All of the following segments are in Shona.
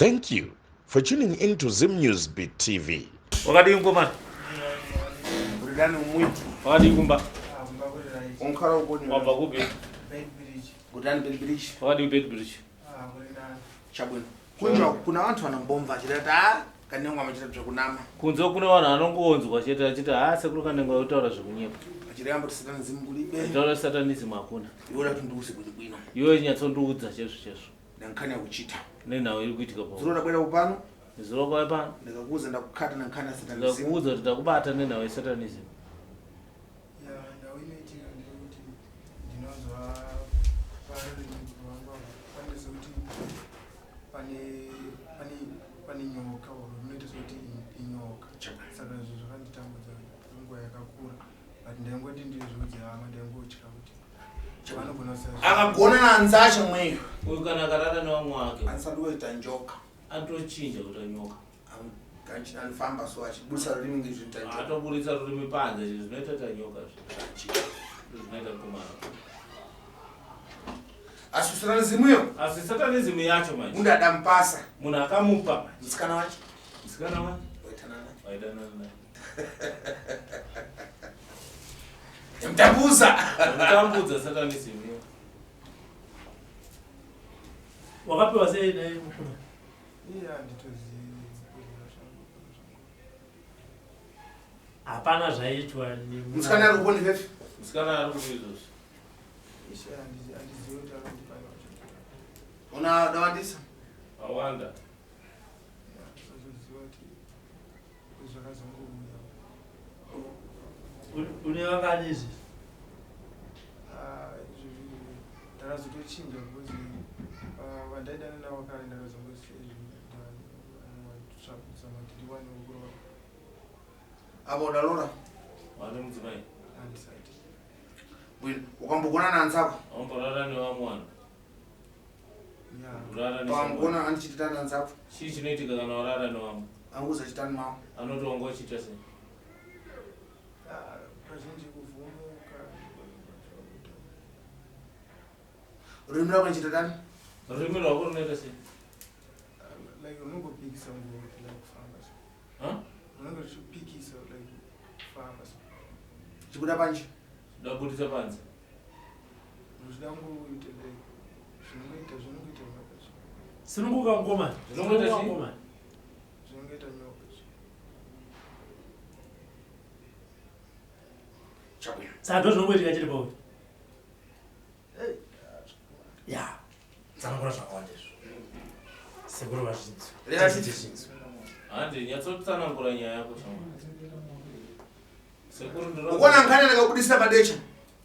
Thank you for tuning in to Zim News Beat TV. Wakadii mkomana? Uridani umuiti. Wakadii kumba? Onkara ukoni. Wabva kupi? Uridani Bed Bridge. Wakadii Bed Bridge? Chabwino. Kunja kuna vantu vanombomva achiti ah Kanengo amachita zvekunama. Kunze kune vanhu vanongonzwa chete achiti ha sekuru Kanengo vaitaura zvekunyepa. Achiramba kuti satanism kulibe. Taura satanism hakuna. Iwe kuti ndiuse kuti bwino. Iwe nyatsondiudza chezvo chezvo. Nankhani yakuchita. Nenhau iri kuitika pa. Zuro ndabwera kupano. Zuro kwauya pano. Ndikakuudza ndakukata nankhani ya satanism. Ndikakuudza kuti ndakubata nenhau yesatanism. Ya, nhau inoitika ndeyekuti ndinonzwa parurimi rwangu apa pane sekuti pane pane pane nyoka or rinoita sekuti inyoka saka izvo zvakanditambudza kwenguva yakakura but ndaingoti ndizviudze hama ndaingotya kuti vanogona kusa Akagona nanzacha mweyo. Uyu kana akarara nevamwe wake. Anisati kuita njoka. Atochinja kuita nyoka. Anofamba so achibudisa rurimi ngezvinoita njoka. Atoburitsa rurimi panze zvinoita ta nyoka zvinoita kumara. Asi satanism iyo. Asi satanism yacho manje. Munhu adampasa. Munhu akamupa. Musikana wacho. Musikana wacho. Waitanana. Waidanana naye. Mtambuza. Mtambudza satanism iyo. Wakapiwa sei naye mukuru? Iye handitozivi zvangu. Hapana zvaiitwa Musikana ari kuoni vefi? Musikana ari kupi izvozvi? Ishe handizivi kuti ari kuti pai wacho. Una dawandisa? Awanda. Sazoziva kuti zvakazongouya. Une vangani izvi? Ah, izvozvi ndakazotochinja because vandaidana navo kare ndakazongosiya zvinhu kuti ndiwane kurova. Apa udalora? Wane mudzimai? Handisati. Bwino, ukambogona nanzako? Wamborara nevamwe vanhu? Yeah. Kurara neshamwari. Pangona andichitita nanzako. Chii chinoitika kana warara nevamwe? Anguza chitani mawo. Anoti wanga uchiita sei? Ah, kazhinji kuvhumuka. Rurimi rwako nichita tani? Rurimi rwako runoita sei? Ah, like unongopikisa ngo like kufamba so. Huh? Unenge uchipikisa like kufamba so. Chibuda panje. Zvinoda kubudisa panze. Uchida ngoita like zvinongoita zvinongoita nyoka so. Sununguka mukoma. Zvinongoita Sununguka chii? mukoma. Zvinongoita nyoka so. Chabwino. Saka ndo zvinongoitika chiri pauri. Ya. Tsanangura zvakawanda izvo. Sekuru vazvinzwa. Reva Tese tizvinzwa. Handi nyatsotsanangura nyaya yako shamwari. Sekuru ndinoda. Ukuona nkhani ndakakubudisira padecha.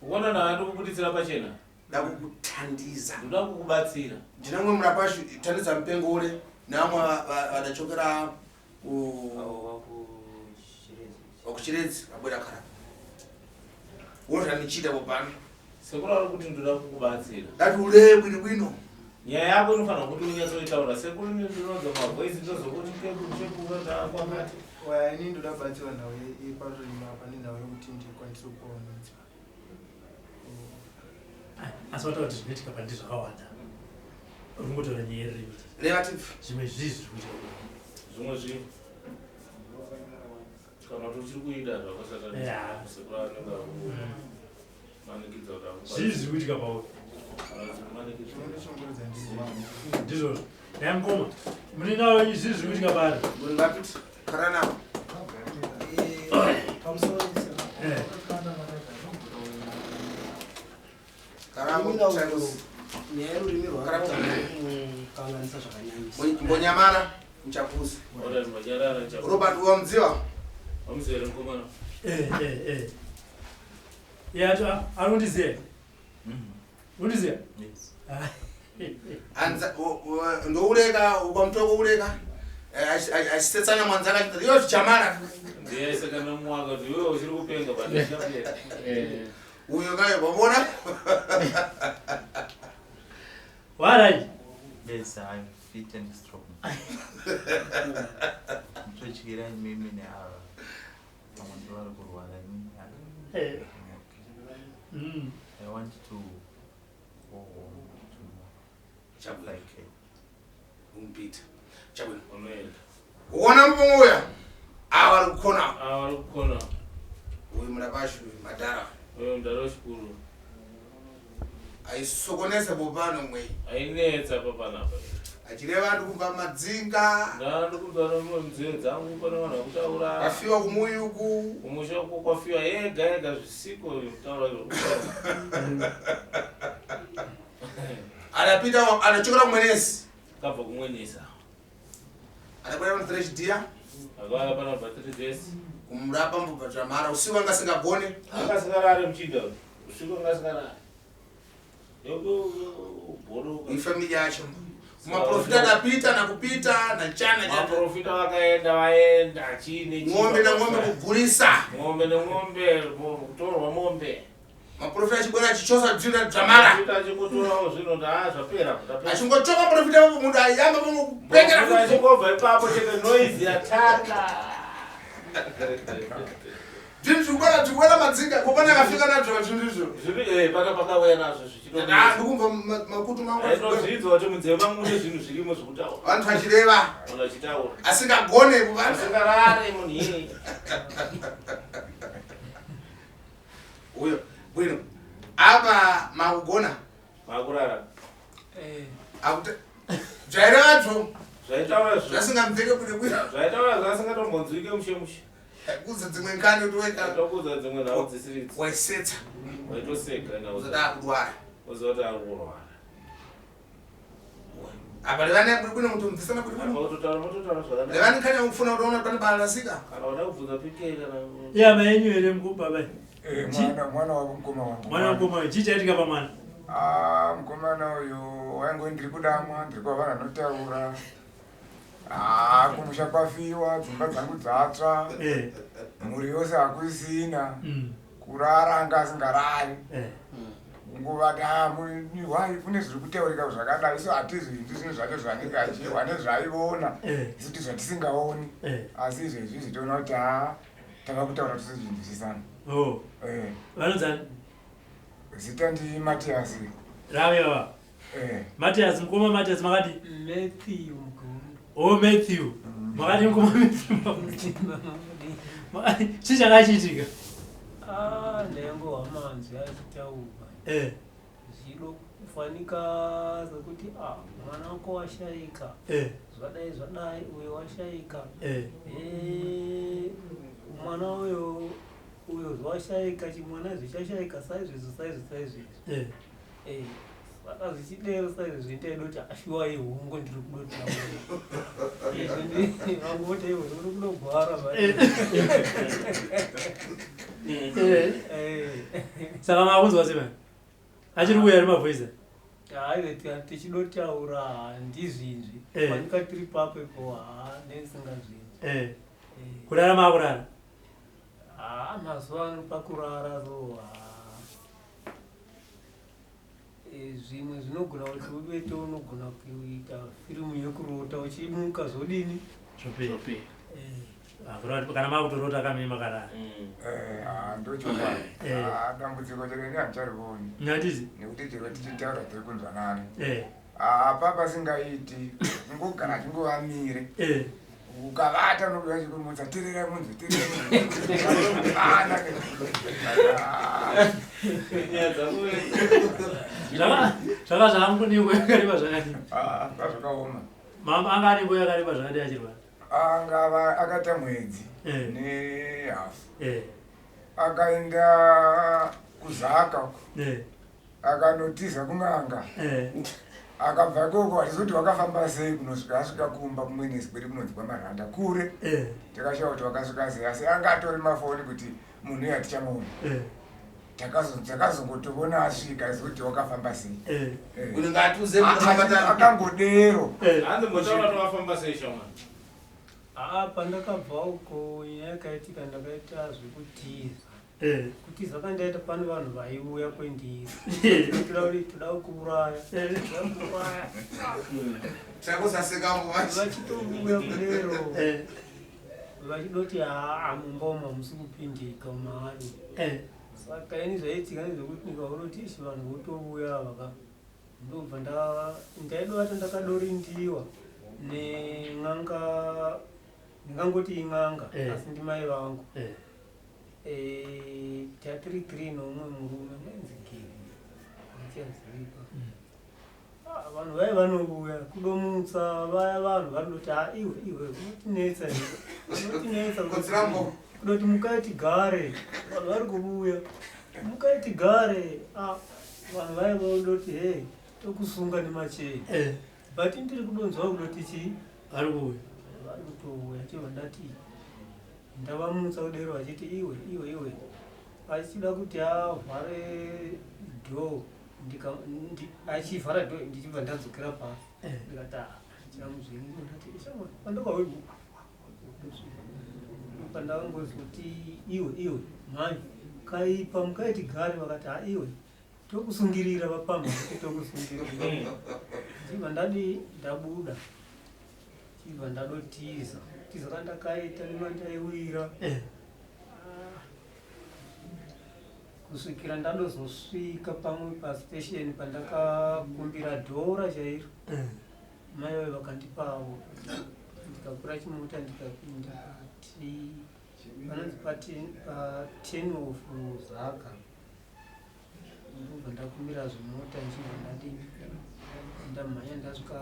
Ukuona naye ndikubuditsira pachena. Ndakukuthandiza. Ndoda kukubatsira. Ndine mumwe murapi wacho thandiza mupengo ule nevamwe vadachokera ku vakuchiredzi vabuda kara. Wozvandichiita popano. Sekuru ari kuti ndoda kukubatsira. Ndati ule bwino bwino. Nyaya yako inofanira kuti unyatsoitaura. Sekuru ini ndinonzwa mavoice ndozokuti chekuka kwakati. Waya ini ndoda kubatsirwa nhau yeparurimi apa nenhau yekuti ndikwanise kuona mudzimai. Asi wataura kuti zvinoitika pandiri zvakawanda. Uri kungotaura nyaya yerurimi. Reva tibve. Zvimwe zvii zviri kuitika? Zvimwe zvii? Kana kuti uchiri kuida zvako satanism. Yeah. Sekuru anenge akumanikidza kuti akubatsire. Zvii zviri kuitika pauri? Manikidza. Zvinondishungurudza ndizvo. Ndizvozvo. Nhai mukoma, mune nawo izvi zviri kuitika paari? Muri vapiti. Kara navo. Eh. Karabo. Nyaya yerurimi Karabo. rwakanganisa zvakanyanyisa. Mbonyamara muchapuza. Ora mbonyarara muchapuza. Robert wamudziwa? Wamuziva here mukomana? Eh, eh, eh. Iye acho anondiziva. Unondiziva? Yes. Anza ndouleka ukamutoko uleka. Achisetsana mwanzaka achiti iyo zvichamara. Ndiye aiseka nemwaka kuti iwewe uchiri kupenga but ndichapera. Uyo kayo wabona? Warai. Yes, I'm fit and strong. Ndotyira imimi neava. Vamwe ndovari kurwara inini. Eh. I want to go home tomorrow. Chabwino. If I can. Umpita. Chabwino. Unoenda. Kuona mupomwe uya awa ari kukona. Ava vari kukona. Uyu murapashi uyu madhara. Uyo mudhara wechikuru. Aisokonesa popano mweyi. Ainetsa papanapa. Achireva ndikubva madzinga. Ndandikubva nzeve dzangu pane vanhu vakutaura. Kwafiwa kumuyi uku. Kumusha uku kwafiwa yega yega zvisiko kutaura zvokutaura. Adapita adachokera kumwenesi. Akabva kumwenesa. Adakwira pano 3 chidiya. Akauya panobva 3 days. Kumurapa mbubva dzamara usiku anga asingagone. Angasingarare muchinda uyu. Usiku angasingarare. Bhoroka. Ifamili yacho. Maprofita adapita nakupita nachana chana. Maprofita vakaenda vaenda chii Ng'ombe nang'ombe kugurisa. Ng'ombe neng'ombe kutorwa mombe. Maprofita achibwera achichosa dzina dzamara. Maprofita achingotorawo zvinhu kuti haa zvapera zvapera. Achingochoka profita papo munhu ayamba pamwe kupengera Maprofita futi. achingobva ipapo chete noise yatanga. Zvinhu zvikubwera zvikubwera madzinga popana akafika nazvo zvinhu izvo. Zviri pana pakauya nazvo Ah, zvichito. ndikumva makutu mangu. Aitozvidzwa kuti munzeve mangu mune zvinhu zvirimo zvekutaura. Vanhu vachireva. Munhu achitaura. Asingagone kuvanhu. Asingarare munhu iyeye. Uyo, bwino. Apa makugona. Makurara. Akuti zvaireva Zvaitaura zvasingamveke bwino bwino. Zvaitaura zvasingatombonzwike mushe mushe. Kuudza dzimwe nkani kuti weka. Tokuudza dzimwe nhau dzisiri idzi. Waisetsa. Waitoseka nhau. Uzoti akurwara. Uzoti ari kurwara. Apa levani bwino bwino mutu mubvisana bwino bwino. Apa kutotaura mototaura zvakanaka. Levani nkani yakufuna kuti uone pane paarasika. Kana uda kubvunza PK kana Iyama yenyu here baba? Mwana wavo mukoma wangu. Mwana mukoma chii chaitika pamwana? Ah, mukomana uyu wainge ndiri kudamwa ndiri kuva vanhu vanotaura. Ah, kumusha kwafiwa dzimba dzangu dzatsva. Mhuri yose hakusina. Kurara anga asingarari. Kungova wai kune zviri kutaurika zvakadai isu hatizvinzwi zvinhu zvacho zvanenge achiwa nezvaaiona isu ti zvatisingaoni. Asi izvezvi zvitoona kuti haa tava kutaura tisizvinzwisisana. Oh. Vanonzani? Zita ndi Matias. Rave baba. Matias, mukoma Matias makadi? Matthew Mugundu. Oh, Matthew. Makadi mukoma Matthew? Makadi chii chakachiitika? Ah, ndaingohwa manzwi achitaurwa. Zvino kufanika sekuti ah, mwana wako washaika. Zvadai zvadai uyo washaika. Mwana uyo uyo zvawashaika chimwana zvichashaika saizvezvo saizvo saizvezvo. Saka zvichidero saizvezvo ndaida kuti ashuwa ihungo ndiri kudotaura. Izvi vangoti iwe uri kudogwara. Saka makunzwa sei mani? Achiri kuuya ari mavoice? Haiwe tichidotaura handizvinzwi. Fanika tiri papo ipo haa ndisingazvinzwi. Kurara makurara? Haa mazuva ano pakurara so haa. Zvimwe zvinogona kuti uvete unogona kuita firimu yekurota uchimuka zvodini. Zvopera. Hakurati kana makutorota kamimi makarara. Ndochokwadi. Dambudziko chero ini handicharioni. Ngatiti? Nekuti chero tichitaura tiri kunzwanana. Apa pasingaiti kungogara achingovamire. Ukavata unobuda chikumutsa tererai munzwe tererai munzwe. Ana. Nyaya dzako. Zvaka zvangu nenguva yakareba zvakadii? Ah, zvakaoma. Mama anga ane nguva yakareba zvakadii achirwara? Angava akaita mwedzi nehafu. Akaenda kuZaka uko. Akanotiza kun'anga. Akabva ikoko hatizoti wakafamba sei kunosvika asvika kumba kumwenezi kwedu kunonzi kwaMaranda kure. Takashaya kuti wakasvika sei asi anga atori mafoni kuti munhu uyu hatichamuoni. Takazongotoona asvika asi kuti wakafamba sei. Unenge atiuze kuti Akangodero. Hanzi mbotaura towafamba sei shamwari. Haa pandakabva uko nyaya yakaitika ndakaita zvekutiza. Kutiza kandaita pane vanhu vaiuya kwendiri. Toda kuti toda kuuraya. Toda kuuraya. Takusaseka mbo Vachitouya kudero. Vachidoti haa mumba umu hamusi kupindika maari. Saka ini zvaiitika ndezvekuti ndikaona kuti ishi vanhu votouya vaka ndobva ndaidovata ndakadorindiwa. Nen'anga, ndingangoti in'anga asi ndimai vangu. Tatiri 3 nomumwe murume ainzi Giri, handichazivi. Ah, vanhu vaya vanouya kudomutsa vaya vanhu vanoti, "Ah, iwe iwe unotinetsa iwe, unotinetsa." Kotsirambo. Kudoti mukai tigare, vanhu vari kuvuya, mukai tigare. Ah, vanhu vaya vanodoti, "He, tokusunga nemacheni." But ndiri kudonzwa kudoti chii? Vari kuuya. Vari kutouya. Chibva ndati ndavamutsa kudero, vachiti, "Iwe iwe iwe," achida kuti avhare door, achivhara door, ndichibva ndadzokera pasi. Ndikati, "Ah, chamuzvingi." Ndati, "Shamwari, pandakawe pandakangozoti iwe iwe mhani kaipa, mukai tigare." Vakati, "Ha, iwe, tokusungirira." Vapamha kuti tokusungirira. Chibva ndadi ndabuda, chibva ndadotiza tiza kandakaita nemandaiwira. Kusvikira ndadozosvika pamwe pastation pandakakumbira dhora chairo. Mai vayo vakandipawo, ndikakwira chimota, ndikapinda pati panonzi pa10 of Zaka. Ndobva ndakumbira zvimota, ndichibva ndadini, ndamhanya, ndasvika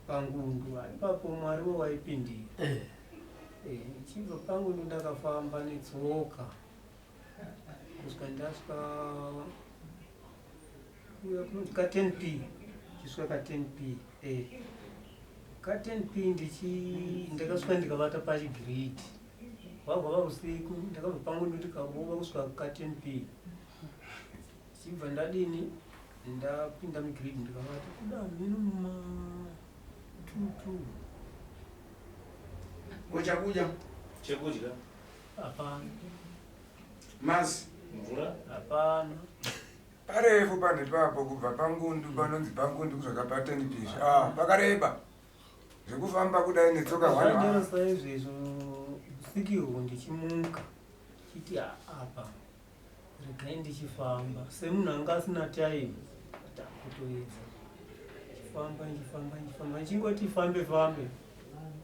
pangundu. Ipapo Mwari wawaipindira. Ndichibva pangundu ndakafamba netsoka kusvika ndasvika kuya kunonzi ka10 p, chisvika ka10 p. Ka10 p ndichi ndakasvika ndikavata pachigiridi. Hwahwava usiku, ndakabva pangundu ndikarova kusvika ka10 p. Chibva ndadini, ndapinda mugiridi, ndikavata kuda mhino muma 2 2. Ko chakudya? Chekudya? Hapana. Mazi? Mvura? Hapana. Parefu panhu ipapo, kubva pangundu panonzi pangundu kusvika pa10 p, ah, pakareba zvekufamba kudai netsoka. Zvadero One. saizvezvo usiku ndichimuka chiti, "Ah, apa regai ndichifamba semunhu anga asina time." Takutoedza chifamba, ndichifamba, ndichifamba, ndichingoti fambe fambe,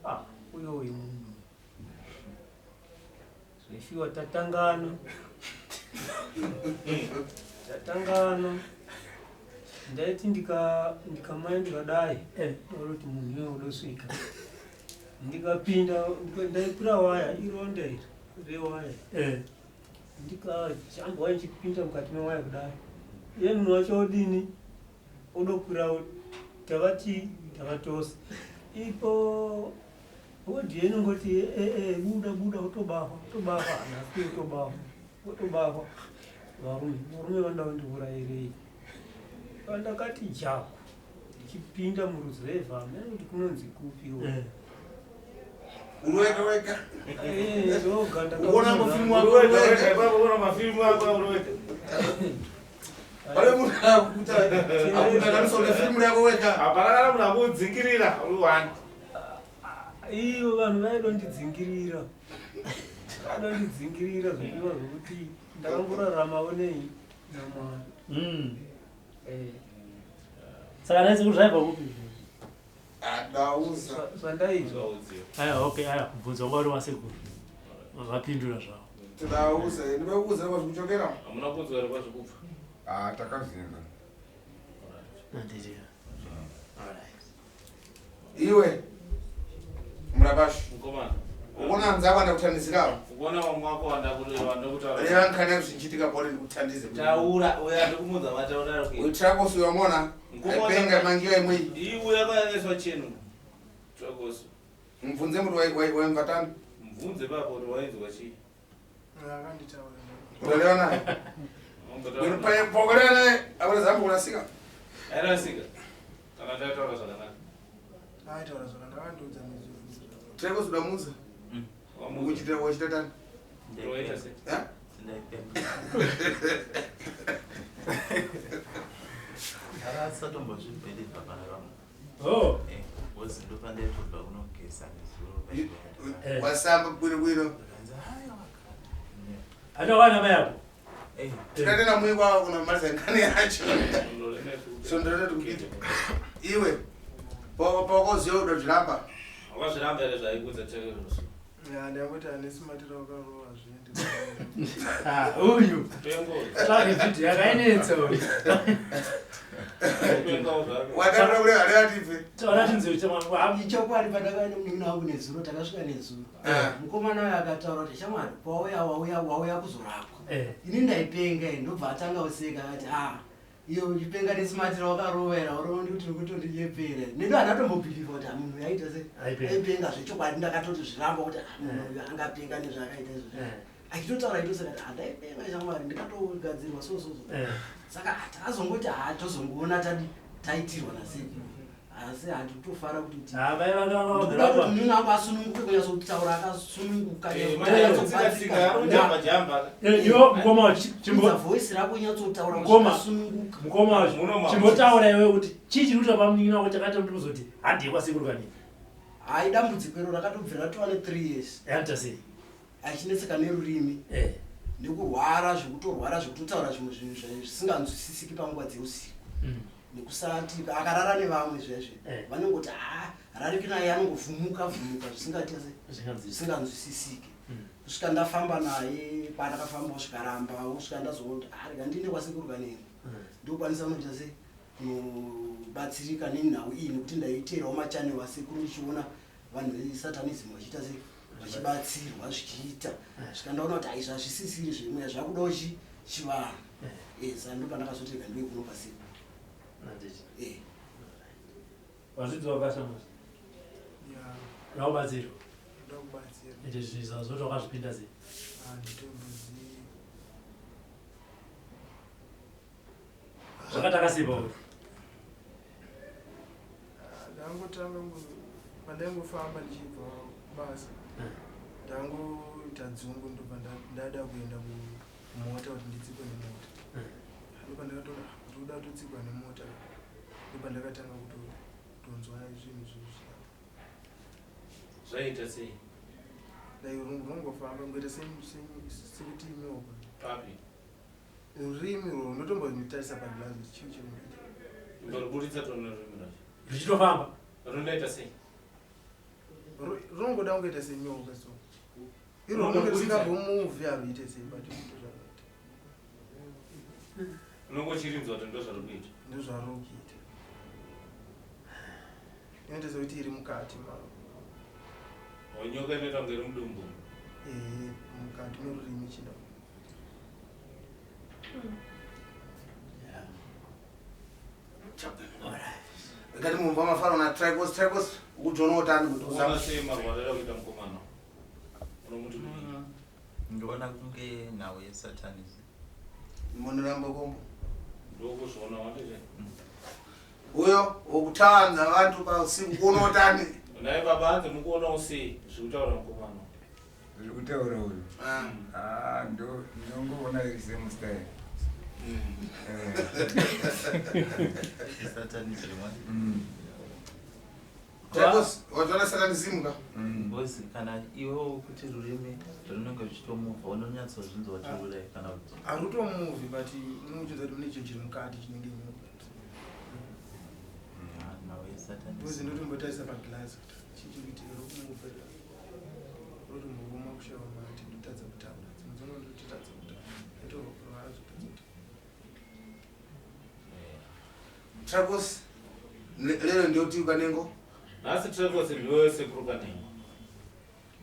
ah, uyo uyu munhu zveshuwa, tatangana, tatangana. Ndaiti ndikamanya ndikadai, ndoroti munhu iwe udosvika. Ndikapinda, ndaikwira waya, ironda iri rewaya. Ndikajamba waya, ndichipinda mukati mewaya kudai, iye munhu wacho odini, odokwira. Tavati tavatose ipo, body inongoti, "Eh, buda buda." Utobahwa, utobahwa nhasi, utobahwa, utobahwa. Varume, varume vanoda kundiurayirei? Pandakati jaku ndichipinda muruzevha, hamene kuti kunonzi kupiwo. Uri wega wega? Zvoga. Ukuona mafilmu ako Uri wega wega. wega ipapo, uona mafilimu ako uri wega. Pane munhu akuta akutanganisa une filimu yako wega. Hapana kana munhu akudzingirira, uri one. Ivo vanhu vaidondidzingirira, vaidondidzingirira zvidiwa zvokuti ndakangoraramawo nei naMwari. Saka naisi kuzvaibva kupi? Adauza. Zvandaizwa. Zvaudziwa. Aya, okay, aya kubvunza wanga uri wasekuru vapindura zvavo. Tidauza, ndivekuudza kwazvikuchokera. Hamuna kunzwa here kwazvikubva? Ah, takazinza. Handiti? Alright. Iwe murabashi. Mukomana. Ukuona hanzako andakutandizirawo. Ukuona vamwe wako wandakutaura. Reva nkhani yako zvichiitika pole ndikutandize. Taura uya, ndikumudza mataura kuita. Uitirakosi wamona. Aipenga mangiwa imwe. Iuya kwayakaiswa chenu. Trakosi. Mubvunze kuti waimvatani. Mubvunze papo kuti wainzwa chii. Akanditaura. Utareva naye. Pokoreva naye akuna zambo kurasika. Airasika. Kana ndataura zvakanaka. Aitaura zvakanaka, akandiudza nezviro. Trakosi udamuudza. Wamuudza. Uchita wachita tani. Waita sei? Eh? Sindaipenga. Ndakasatombozvibhilivha pana vamwe. Oh. Because ndopandaitobva kunogesa nezuro. Wasamba bwino bwino. Ndikanzi, "Haiwa, kana." Achawana mai ako? Tikatenda mui kwavo kunomaliza nkhani yacho. So ndinoda kupita. Iwe. Pawakoziva kuda zviramba. Wakazviramba here zvaikudza tekerosi? Ya, ndangoti ane smart rawakarova zviende. Ah, uyu Pengo. Tsvage video yakainetsa uyu. Pengo zvako. Wakarira kule relative. Taura chinziro chamwangu. Ichokwadi pandakauya nemunin'ina wangu nezuro takasvika nezuro. Mukomana uyo akataura kuti shamwari pawauya wauya wauya kuzorapwa. Ini ndaipenga ini ndobva atanga kuseka akati ah iyo uchipenga nesmart rawakarovera urondi kuti uri kutondiyepera. Nendo handatombobhilivha kuti ah, munhu uyu aita se Aipenga. aipenga zvechokwadi ndakatoti zviramba kuti ah, munhu uyu angapenga nezvaakaita izvozvo. Achitotaura aitoseka kuti handaipenga shamwari ndikatogadzirwa so so so. Saka ah, takazongoti ha tozongoona tadi taitirwa nasekuru asi handikutofara kuti kuti Ah, vai vanga vanga ndikuda kuti vabva. munhu wangu asununguke kunyatsotaura akasununguka Eh, manje Jamba jamba. Iwo mukoma wacho chimbo voice rako inyatsotaura Mukoma. zvakasununguka mukoma wacho Muno chimbotaura iwe kuti chii chiri kuita pamunin'ina wako chakaita kuti uzoti handei kwasekuru kanini. Hai, dambudziko iro rakatobvira ratova ne3 years Yaita sei? achinetseka nerurimi nekurwara zvekutorwara zvekutotaura zvimwe zvinhu zvisinganzwisisiki panguva dzeusiku nekusati akarara nevamwe zvezve vanongoti ha rariki naye anongovhumuka vhumuka zvisingati zvisinganzwisisiki kusvika ndafamba naye pandakafamba kusvika kusvika ndazoona kuti "Ah, rega ndiende kwasekuru kanengo ndokwanisa kunoita se kunobatsirika nenhau iyi nekuti ndaiteerawo machanel asekuru ndichiona vanhu vesatanism vachiita se vachibatsirwa zvichiita svika ndaona kuti aizvi hazvisisiri zvemweya zvakudawo chivanhu. Saka ndo pandakazoti rega ndiuye kuno pasekuru. Handiti. Wazvidzwa kashamusi? Ya. Raubatsirwa. Ndoda kubatsira. Ende zvinhu izvi zvoti wakazvipinda sei? Handitombozivi. Zvakatanga sei pauri? Ndangotanga pandaingofamba ndichibva basa, ndangoita dzungu ndobva ndada kuenda kumota kuti nditsikwe nemota. Ndopa ndakatoona ndikuda kutotsikwa nemota, ndopa ndakatanga kutonzwa zvinhu izvozvi. Zvaita sei? Like runongofamba ngoita sekuti nyoka. Papi? Rurimi rwo ndotombotarisa paglazi kuti chii chiri kuita. Ndoriburitsa tone rurimi racho. Ruchitofamba. Runoita sei? Runongoda kungoita senyoka, so iro runenge risingambomuvhi, haruite sei, but ndozvaruita. Unongochirinzwa kuti ndozvari kuita. Ndozvaruri kuita, inoita sekuti iri mukati maro. Nyoka inoita kunge iri mudumbu. Ehe, mukati merurimi chinda. Ngati mumva mafaro na Tricos Tricos ukujono utani kuti Uona uzama. sei marwarira kuita mukomana? Unomuti kudii? Ndoona kunge nhau yesatanism. Munoramba kombo. Ndokuzviona wanditi. Uyo wokutawanza vantu pausiku kuona utani. Naye baba hanzi mukuonawo sei zviri kutaura mukomana? Zviri kutaura uyu? Ah, ndongoona iri same style. Satanism. Tricos wajoona satanism ka? Because kana iwewo kuti rurimi runenge ruchitomuvha, unonyatsozvinzwa kuti kana kuti Harutomuvi, but unochinzwa kuti mune chinhu chiri mukati chinenge nyoka. Ah, nhau Because yesatanism. ndotombotarisa paglazi kuti chii chiri kuitika, rokumuvha rotomboruma kushaiwa mati, ndotadza kutaura, dzimwe dzenguva ndototadza kutaura, aitorwara zvotadza kutaura. Tricos lero ndiyoti ukanengo. Nhasi Tricos ndiwe sekuru kanengo.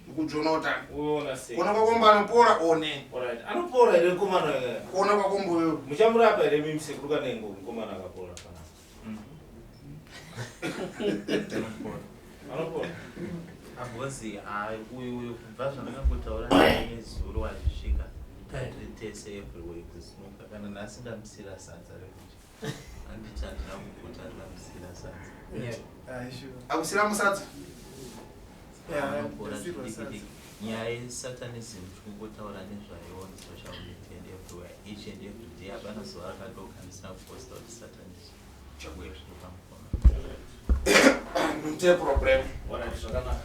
Ukujono utani. Uona sei? Kuona kwakombo anopora one. Alright. Anopora here mukomana? Kuona kwakombo uyo. Muchamurapa here mimi sekuru kanengo mukomana akapora kana? Anopora. Because hai, uyu uyu kubva zvandakangotaura naye nezuro achisvika, tiri tese everywhere kusimuka. Kana nhasi ndamusira sadza rekuti handiti handina kuguta, ndamusira sadza. Akusira musadza. Anopora zvidiki. Nyaya yesatanism tikungotaura nezvayo on social media and everywhere, each and every day. Hapana zuva rakadoka ndisina kuposta kuti satanism zviri pamukoma. Nte problem. Alright, zvakanaka.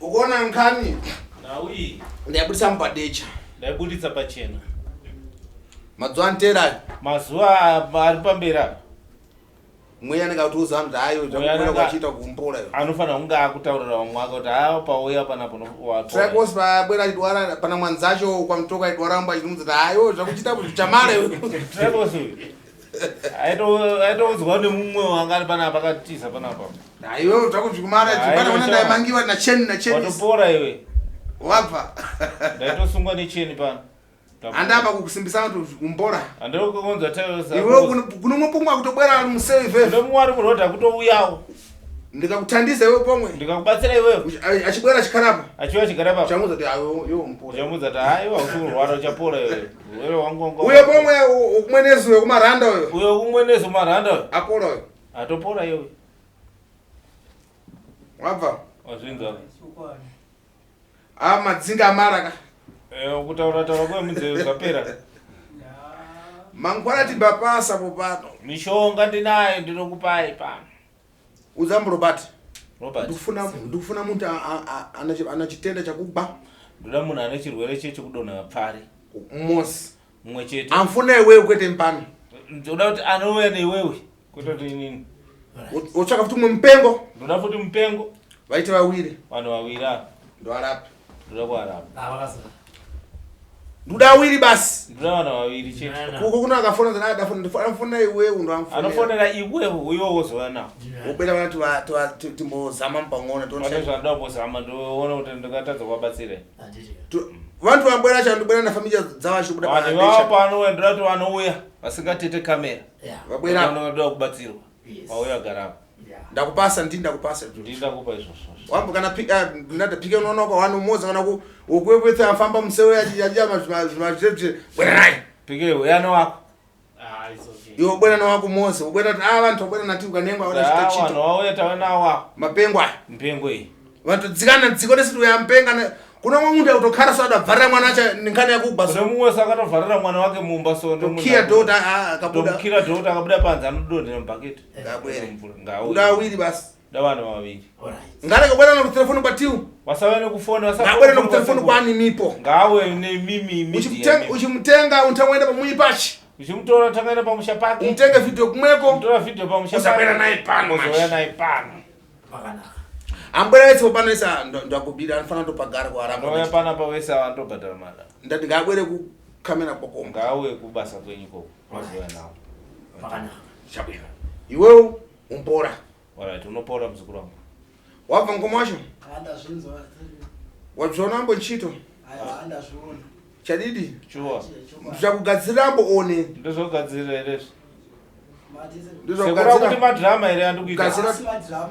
Ukuona nkhani Nhau iyi ndayabudisa mupadecha. Ndaibuditsa pachena. Mazuva anterayo. Mazuva ari pamberi apa. Mweya anenge akutoudza vanhu kuti hayo zvakubuda kwachiita kumbora iyo. Anofanira kunge akutaurira vamwe wake kuti haa pauya panapo Tracos pabwera achidwara pana mwanzacho kwamutoka aidwara mbo achimuudza kuti hayo zvakuchita chamara iwe. Tracos uyu aitoudzwa nemumwe wanga ari panapa akatiza panapa. Iwe zvakuzvikumara pana ona ndaimangiwa na cheni na cheni. Watopora iwe. Wabva. Ndaitosungwa necheni pano. Handapa kukusimbisa kuti umbora. Handikukonza tayo. Iwe kuno mupumwa kutobwera ari museve veve. Ndomumwe ari muroad akutouyawo. Ndikakutandisa iwe pomwe. Ndikakubatsira iwewe. Achibwera achikarapo. Achiuya achigara papo. Chamuudza kuti ayo iwe umpora. Chamuudza kuti hayi iwe hausi kurwara uchapora iwe. Urwere wangu wangu. Uyo pomwe kumwenezo wekumaranda uyo. Uyo kumwenezo maranda uyo. Apora uyo. Atopora iwe. Wabva. Wazvinzwa. Ah madzinga amara ka. Eh kutaura taura kwe munzeve zvapera. Mangwana tibapasa popano. Mishonga ndinayo ndinokupai pano. Udzambo Robert. Robert. Ndikufuna ndikufuna muntu ana chitenda chakugba. Ndoda munhu ane chirwere chechekudonha pfari. Mosi. Mumwe chete. Amfuna iwewe kwete mpano. Ndoda kuti anouya neiwewe kwete kuti inini. Wotsvaka futi mumwe mupengo. Ndoda futi mupengo. Vaite vawiri. Vanhu vawiri ava. Ndovarapa. Ndoda kuvarapa. Ndoda awiri basi. Ndoda vanhu vaviri chete. Kuko kuna akafona zana adafona anofona iwewe ndo amfona. Anofonera iwewe uyo wozouya nawo. Wobera vana tiwa tiwa timbozama mpangona toona. Pane zvanoda kumbozama ndoona kuti ndingatadza kuvabatsira. Vantu vambwera chandobwera na familia dzavo achibuda pa. Vanhu vavo pano ndoda kuti vanouya vasingatete kamera. Vabwera. Vanoda kubatsirwa. Vauya garapa. Ndakupasa ndini ndakupasa. Ndini ndakupa izvozvo. Wambo kana pika ndada pika unoona kwa wanu moza kana ku ukwepetsa afamba musewe achiya mazvima bwera naye. Pike uya nowako. Ah, it's okay. Iwe bwera nowako Mose, ubwera kuti ah vantu bwera nati ukanengwa wada chita chito. Vanhu vauya tauya nawo. Mapengo aya. Mpengo iyi. Vantu dzikana dziko rese uya mpenga kuno mwe muntu akutokara so adabvarira mwana acha nkhani yakugba so. Mumwe so akatovharira mwana wake mumba so ndomukia dota ah akabuda. Ndomukia dota akabuda panze anodonhera mubhaketi. Ngabwere. Ngauya. Awiri basi. Da vanhu vaviri. Ngareke bwera nokutelefoni kwatiu. Wasave nekufoni wasave. Ngabwere nokutelefoni kwani mipo. Ngawe nemimi media. Uchimutenga untangoenda pamuyi pachi. Uchimutora tangaenda pamusha pake. Umutenge video kumweko. Mutora video pamusha pake. Usabwera naye pano. Uzouya naye pano. Pakanaka. Ambwera wese pano isa ndakubira anofanira kutopagara kuaramba. Ndouya pana pa wese avandobhadhara mari. Ndati ngabwere ku kamera kwako. Ngauye kubasa kwenyu koko. Wazouya nawo. Pakanaka. Chabwera. Iwewe umpora. Alright, unopora muzukuru wangu. Wabva ngoma wacho? Handazvinzwa. Wazviona ambo ntchito? Handazviona. Chadidi? Sure. Ndizvakugadzirira ambo one. Ndizvogadzirira here izvi? Ndizvakugadzira. Sekuru kuti madrama here andikuita? Gadzira. Asi madrama.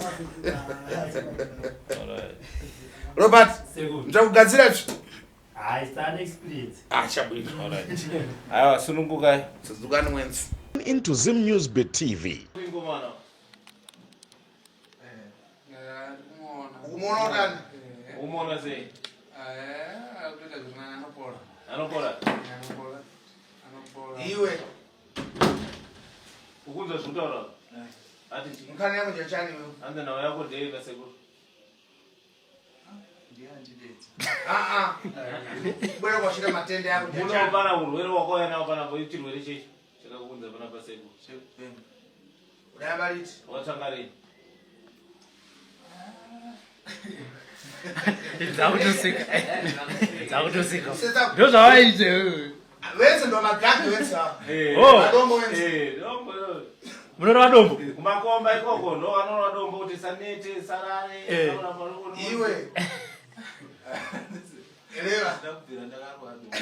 Alright. Robert, Sekuru. ndizvakugadzira izvi. Ah, it's an experience. Ah, chabwino. Alright. Aiwa, sunungukai. Sadzukani mwenzi. Into Zim News Bit TV. Ingomana. Ukumuona utani? Umuona sei? Anopora. Iwe, Ukunzwa zvekutaura? Ati chii? nkhani yako chachani iwe. Hanzi nhau yako ndei kasekuru? Ah ah. Bwera kwashira matende yako Muno chachani. pana urwere wakauya nawo panapa chirwere chechi chakakuunza panapa sekuru. Udayamba liti. Wakatanga rini? Dzakutoseka. Dzakutoseka. Seta Ndozvavaite. Vese ndo magangi vese ava. Oh. Madombo vese. Eh, dombo. Munorova dombo. Kumakomba ikoko ndo vanorova dombo kuti sanete sarare. Eh. Iwe. Elewa. Ndakubvira ndakarwa dombo.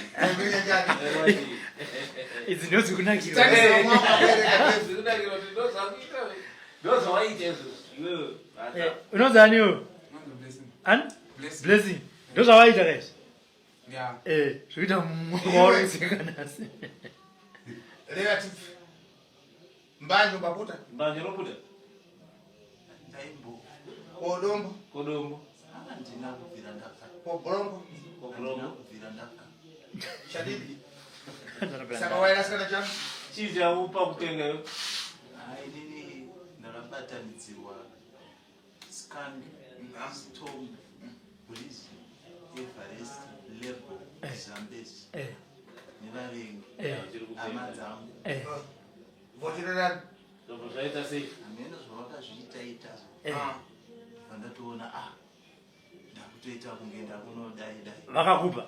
Idzi ndodzikunakira. Tangisa mwana abereka. Zvikunakira kuti ndozvakuita. Ndozvawaita izvozvo. Iwewe. Eh, Unonzi ani iwe? Ani? Blessing. Ndozvavaita kaizvi. Eh, zvikuita mwauri kuseka nhasi. Elewa tipi. Mbanje ubabuta. Mbanje robuda. Ndaimbo. Kodombo. Kodombo. Handina kubvira ndaka. Kobolongo. Handina kubvira ndaka. Chadidi. Saka waira sikana chanu. Chii chaupa kutenga iwe? Ah, inini ndakabatanidzirwa Scan, Storm, Breeze, Everest, Lebo, Zambezi Eh. nevavengi Eh. hama dzangu. Eh. Votererani. Zvobva zvaita sei? Hameno zvavakazviitaita. Eh. Vandatoona ah ndakutoita kunge ndakunodai dai. Vakakupa.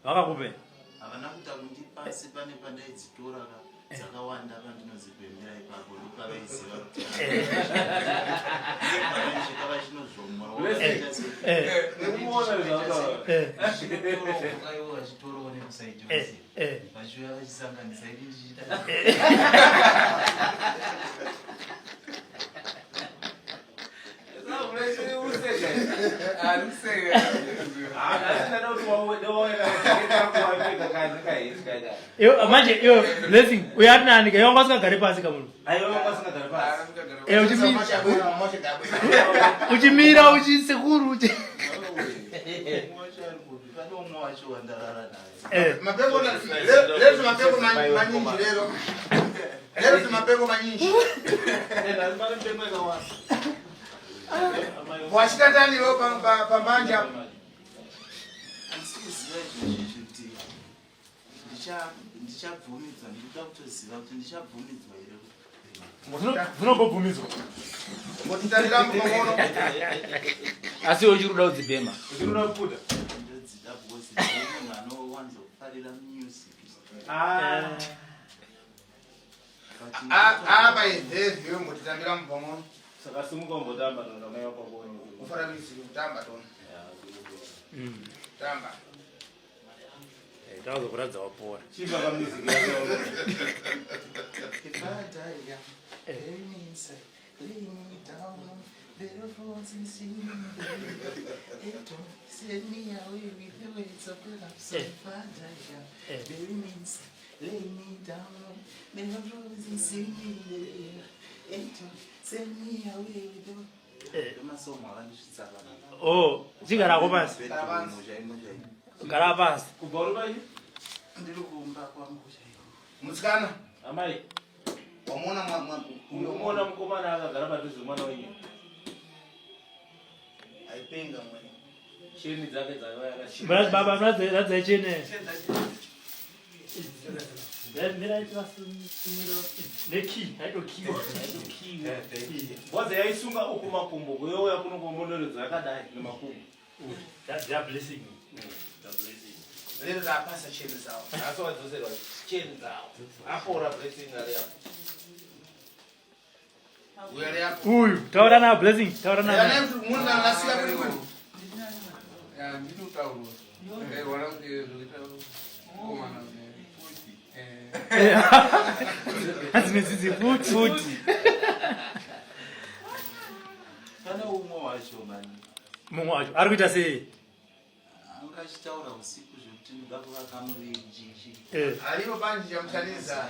Vakakupe. Havana kuita kundipa asi pane pandaidzitora ka dzakawanda pandinodzibhemera ipapo ndopavaiziva kuti vaisvika vachinozvomora ivo vachitorawo nekusaidi vachiuya vachisanganisa ini ndichiita. Iwe, manje iwe Blessing uyo ari nani ka iwe wanga usingagari pasi kamunhu. Eh, uchimira uchisekuru uchi Pane umwe wacho wandarara naye. Mapengo lero mapengo manyinji lero. Lero mapengo manyinji. Wachita tani iwe pambanja? Handisi kuziva izvozvi kuti ndichabvumidzwa, ndikuda kutoziva kuti ndichabvumidzwa here. Dzinongobvumidzwa. Ngotitarira mukomono. Asi iwe uchiri kuda kudzibhema? Ndodzida because ndiri munhu anowanzokufarira music. But Apa izvezvi iwe mbotitambira mukomono. Saka simuka umbotamba nonga mai wako akuone. Kufara music kutamba tona. Tamba. Takazokuratidza wapora. Chimba kamusic yako. If I die young, bury me inside, lay me down on bed of thorns and see me there. Hey, don't send me away with the words of love. So if I die young, bury me inside, lay me down on bed of roses and see me there. Hey, don't send me away with the Masongo akandisvitsa panapa. Oh, chigarako pasi. Bedroom chaimo chaimo. Gara pasi. Kubva uri pai? Ndiri kumba kwangu chaiko. Musikana, Amai, wamuona uyo umuona mukomana akagara padhuze mwana wenyu. Aipenga mwene. Cheni dzake dzakava yakachena. Baba, radzai chene. Nekey, aitokiwa. Bhodza yaisunga uku makumbo kuyouya kuno kumondoredzo yakadai nemakumbo. That's their blessing. Their blessing. Lero tapasa cheni zawo. Nhasi wadzoserwa cheni dzawo. Apora Blessing ari apo. Uyo ari apo. Uyu, taura na Blessing, taura na. Yana munhu angasika kuri kuri. Ya, ndinotaurwa ndairwara kuti zvekuita mukomana futi. Hanzi nedzidzi futi. Futi. Pane umwe wacho mani. Mumwe wacho ari kuita sei? Anga achitaura usiku zvekuti ndoda kuvaka muviri chichi. Alipo panji chamuchanisa.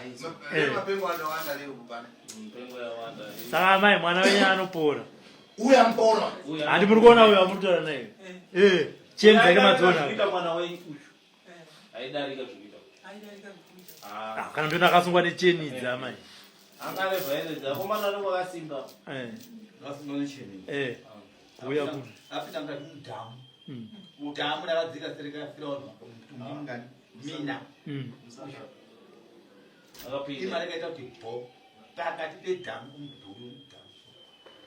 Lero mapengo andawanda lero kupana. Mpengo yawanda. Saka amai mwana wenyu anopora. Uya mpora. Handi muri kuona uyo amuri kutaura naye. Eh, cheni dzake madziona. Zvikuita mwana wenyu uyu. Aidarika zvikuita. Ah, kana ndiona akasungwa necheni idzi amai. Angarevha here? Akomana anenge akasimba. Eh. Eh. Uya kuno. Apinda mukati mudhamu. Mudhamu rakadzika serikafira vanhu mutumbi mungani mina. Akapinda. Ima rakaita kuti bo pakati pedhamu kumudhuri wemudhamu.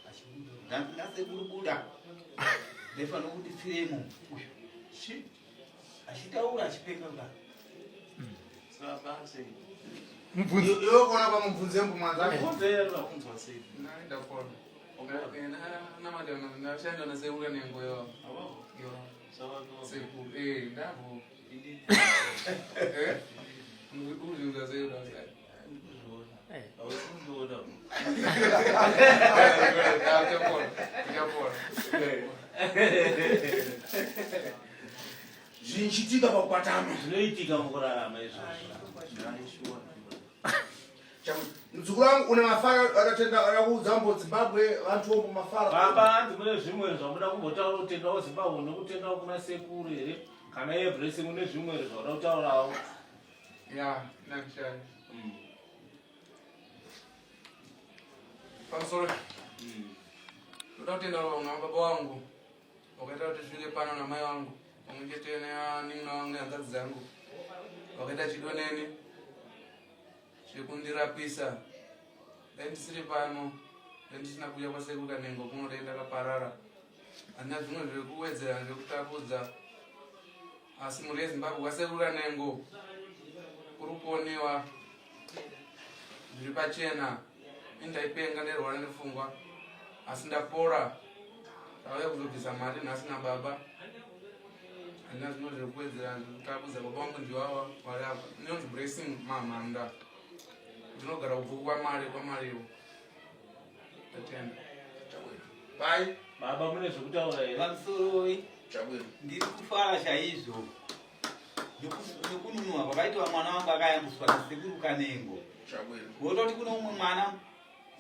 Achibuda. Nasekuru buda. Ndaifanira kuti pfiremo uyu. Shi. Achitaura achipenga kudaro. Saka sei? Mubvunze. Iwe kuona kwa mubvunze mbu mwanza. Mubvunze Unzwa sei? Naenda kona. Ndashanda nasekuru nengo yo. Yo. Sekuru. Eh, ndavo. Eh? Uzvinza sei kudaro? Hausi kundiona. Uchapora. Uchapora. Zvinchitika pakubatana. Zvinoitika mukurarama izvozvo. Aishuwa. Muzukuru wangu une mafaro akatenda akakuudza mbo Zimbabwe vantu vombo mafaro. Baba, hanzi mune zvimwe zvamuda kumbotaura kutendawo Zimbabwe nekutendawo kuna sekuru here? Kana iye Blessing une zvimwe here zvauda kutaurawo? Ya, nakushaya. Pamusoro. Ndoda kutenda kuna baba wangu wakaita kuti tisvike pano namai vangu pamwe chete nevanin'ina vangu nehanzvadzi dzangu vakaita chido neni chekundirapisa. Dai ndisiri pano, dai ndisina kuuya kwasekuru Kanengo kuno dai ndakaparara. Handina zvimwe zvekuwedzera zvekutapudza. Asi mhuri yeZimbabwe kwasekuru Kanengo kuri kuonewa zviri pachena. Ini ndaipenga ndairwara nepfungwa asi ndapora. Ndauya kuzobvisa mari nhasi nababa. Handina zvimwe zvekuwedzera zvekutapudza baba vangu ndiwawa vari apa. Inonzi Blessing Mamhanda. Ndinogara kubvuku kwamari kwamariwo. Ndatenda. Bai. Baba mune zvekutaura here? Pamusoroi. Chabwino. Ndiri kufara chaizvo nekununurwa kwakaitwa mwana wangu akayambuswa nasekuru Kanengo. Chabwino. Wototi kune umwe mwana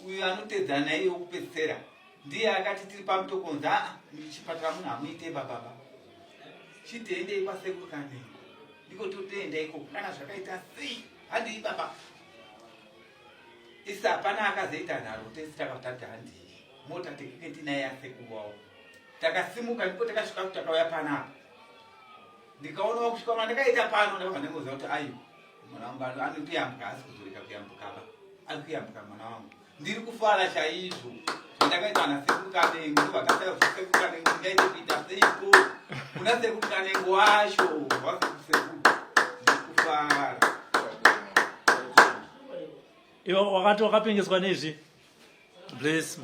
uyu anotedzana naiye wokupedzisira ndiye akati tiri pamutokonzi aa muchipatara munhu hamuite bababa chitiendei kwasekuru Kanengo ndiko totoenda ikoko kana zvakaita sei handii baba isi hapana akazoita nharo tese takatati handii mota tekeke tinaye yasekuru wavo takasimuka ndipo takasvika kuti takauya panapa ndikaonawo kusvika mandakaita pano ndakabva ndangoziva kuti ayo mwana wangu anotoyambuka haasi kuzorega kuyambuka ba ari kuyambuka mwana wangu ndiri kufara chaizvo zvandakaita nasekuru Kanengo ndobva sekuru Kanengo ndingaite kuita seiko kuna sekuru Kanengo wacho wasekuru sekuru ndiri kufara. Iwe wakati wakapengeswa nezvi Bless.